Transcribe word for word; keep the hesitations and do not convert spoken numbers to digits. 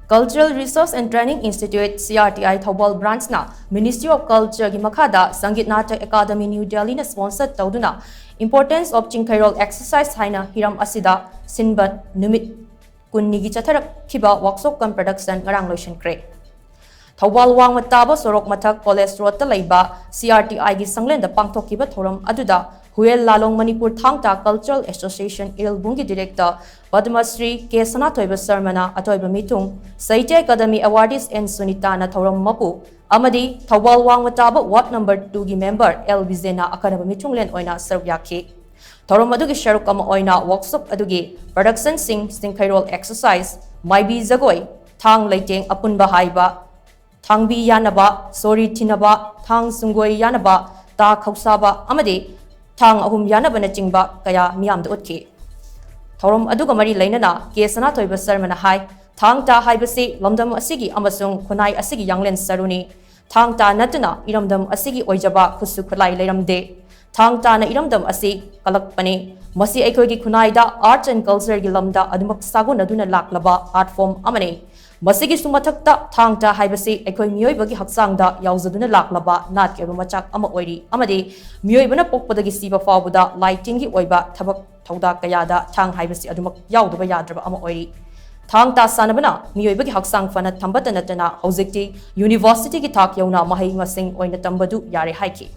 Cultural Research and Training Institute, C R T I, Thoubal branchꯅ Ministry of Cultureꯒꯤ ꯃꯈꯥꯗ Sangeet Natak Academy, New Delhiꯅ sponsor ꯇꯧꯗꯨꯅ Importance of ꯆꯤꯡꯈꯩꯔꯣꯜ Exercise ꯍꯥꯏꯅ ꯍꯤꯔꯝ ꯑꯁꯤꯗ ꯁꯤꯟꯕ ꯅꯨꯃꯤꯠ ꯀꯨꯟꯅꯤꯒꯤ ꯆꯠꯊꯔꯛꯈꯤꯕ workshop cum production ꯉꯔꯥꯡ ꯂꯣꯏꯁꯤꯟꯈ꯭ꯔꯦ꯫ ꯊꯧꯕꯥꯜ ꯋꯥꯡꯃ ꯇꯥꯕ ꯁꯣꯔꯣꯛ ꯃꯊꯛ College Roadꯇ ꯂꯩꯕ C R T Iꯒꯤ ꯁꯪꯂꯦꯟꯗ ꯄꯥꯡꯊꯣꯛꯈꯤꯕ ꯊꯧꯔꯝ ꯑꯗꯨꯗ ꯍꯨꯌꯦꯜ ꯂꯥꯂꯣꯡ ꯃꯅꯤꯄꯨꯔ ꯊꯥꯡ ꯇꯥ Cultural Association ꯏꯔꯤꯜꯕꯨꯡꯒꯤ Director ꯄꯗꯃꯁ꯭ꯔꯤ ꯀꯦ ꯁꯅꯥꯊꯣꯏꯕ ꯁꯔꯃꯅ ꯑꯇꯣꯏꯕ ꯃꯤꯊꯨꯡ, Sahitya Academy Awardees N ꯁꯨꯅꯤꯇꯥꯅ ꯊꯧꯔꯝ ꯃꯄꯨ ꯑꯃꯗꯤ ꯊꯧꯕꯥꯜ ꯋꯥꯡꯃ ꯇꯥꯕ Ward number twoꯒꯤ member L ꯕꯤꯖꯦꯅ ꯑꯈꯟꯅꯕ ꯃꯤꯊꯨꯡꯂꯦꯟ ꯑꯣꯏꯅ ꯁꯔꯨꯛ ꯌꯥꯈꯤ꯫ ꯊꯧꯔꯝ ꯑꯗꯨꯒꯤ ꯁꯔꯨꯛ ꯑꯃ ꯑꯣꯏꯅ workshop ꯑꯗꯨꯒꯤ productionꯁꯤꯡ ꯆꯤꯡꯈꯩꯔꯣꯜ exercise, ꯃꯥꯏꯕꯤ ꯖꯒꯣꯏ, ꯊꯥꯡ ꯂꯩꯇꯦꯡ ꯑꯄꯨꯟꯕ ꯍꯥꯏꯕ, ꯊꯥꯡꯕꯤ ꯌꯥꯟꯅꯕ, ꯁꯣꯔꯤ ꯊꯤꯟꯅꯕ, ꯊꯥꯡ ꯁꯨꯡꯒꯣꯏ ꯌꯥꯟꯅꯕ, ꯇꯥ ꯈꯧꯁꯥꯕ ꯑꯃꯗꯤ ꯊꯥꯡ ꯑꯍꯨꯝ ꯌꯥꯟꯅꯕꯅꯆꯤꯡꯕ ꯀꯌꯥ ꯃꯤꯌꯥꯝꯗ ꯎꯠꯈꯤ꯫ ꯊꯧꯔꯝ ꯑꯗꯨꯒ ꯃꯔꯤ ꯂꯩꯅꯅ ꯀꯦ ꯁꯅꯥꯊꯣꯏꯕ ꯁꯔꯃꯅ ꯍꯥꯏ, ꯊꯥꯡ ꯇꯥ ꯍꯥꯏꯕꯁꯤ ꯂꯝꯗꯝ ꯑꯁꯤꯒꯤ ꯑꯃꯁꯨꯡ ꯈꯨꯟꯅꯥꯏ ꯑꯁꯤꯒꯤ ꯌꯥꯡꯂꯦꯟ ꯁꯔꯨꯅꯤ꯫ ꯊꯥꯡ ꯇꯥ ꯅꯠꯇꯅ ꯏꯔꯝꯗꯝ ꯑꯁꯤꯒꯤ ꯑꯣꯏꯖꯕ ꯈꯨꯠꯁꯨ ꯈꯨꯠꯂꯥꯏ ꯂꯩꯔꯝꯗꯦ꯫ ꯊꯥꯡ ꯇꯥꯅ ꯏꯔꯝꯗꯝ ꯑꯁꯤ ꯀꯜꯂꯛꯄꯅꯤ꯫ ꯃꯁꯤ ꯑꯩꯈꯣꯏꯒꯤ ꯈꯨꯟꯅꯥꯏꯗ arts and cultureꯒꯤ ꯂꯝꯗ ꯑꯗꯨꯃꯛ ꯁꯥꯒꯣꯟꯅꯗꯨꯅ ꯂꯥꯛꯂꯕ art form ꯑꯃꯅꯤ꯫ ꯃꯁꯤꯒꯤꯁꯨ ꯃꯊꯛꯇ ꯊꯥꯡ ꯇꯥ ꯍꯥꯏꯕꯁꯤ ꯑꯩꯈꯣꯏ ꯃꯤꯑꯣꯏꯕꯒꯤ ꯍꯛꯆꯥꯡꯗ ꯌꯥꯎꯖꯗꯨꯅ ꯂꯥꯛꯂꯕ ꯅꯥꯠꯀꯤ ꯑꯣꯏꯕ ꯃꯆꯥꯛ ꯑꯃ ꯑꯣꯏꯔꯤ ꯑꯃꯗꯤ ꯃꯤꯑꯣꯏꯕꯅ ꯄꯣꯛꯄꯗꯒꯤ ꯁꯤꯕ ꯐꯥꯎꯕꯗ ꯂꯥꯏ ꯇꯤꯟꯒꯤ ꯑꯣꯏꯕ ꯊꯕꯛ ꯊꯧꯗꯥ ꯀꯌꯥꯗ ꯊꯥꯡ ꯍꯥꯏꯕꯁꯤ ꯑꯗꯨꯃꯛ ꯌꯥꯎꯗꯕ ꯌꯥꯗ꯭ꯔꯕ ꯑꯃ ꯑꯣꯏꯔꯤ꯫ ꯊꯥꯡ ꯇꯥ ꯁꯥꯟꯅꯕꯅ ꯃꯤꯑꯣꯏꯕꯒꯤ ꯍꯛꯆꯥꯡ ꯐꯅ ꯊꯝꯕꯇ ꯅꯠꯇꯅ ꯍꯧꯖꯤꯛꯇꯤ universityꯒꯤ ꯊꯥꯛ ꯌꯧꯅ ꯃꯍꯩ ꯃꯁꯤꯡ ꯑꯣꯏꯅ ꯇꯝꯕꯗꯨ ꯌꯥꯔꯦ ꯍꯥꯏꯈꯤ꯫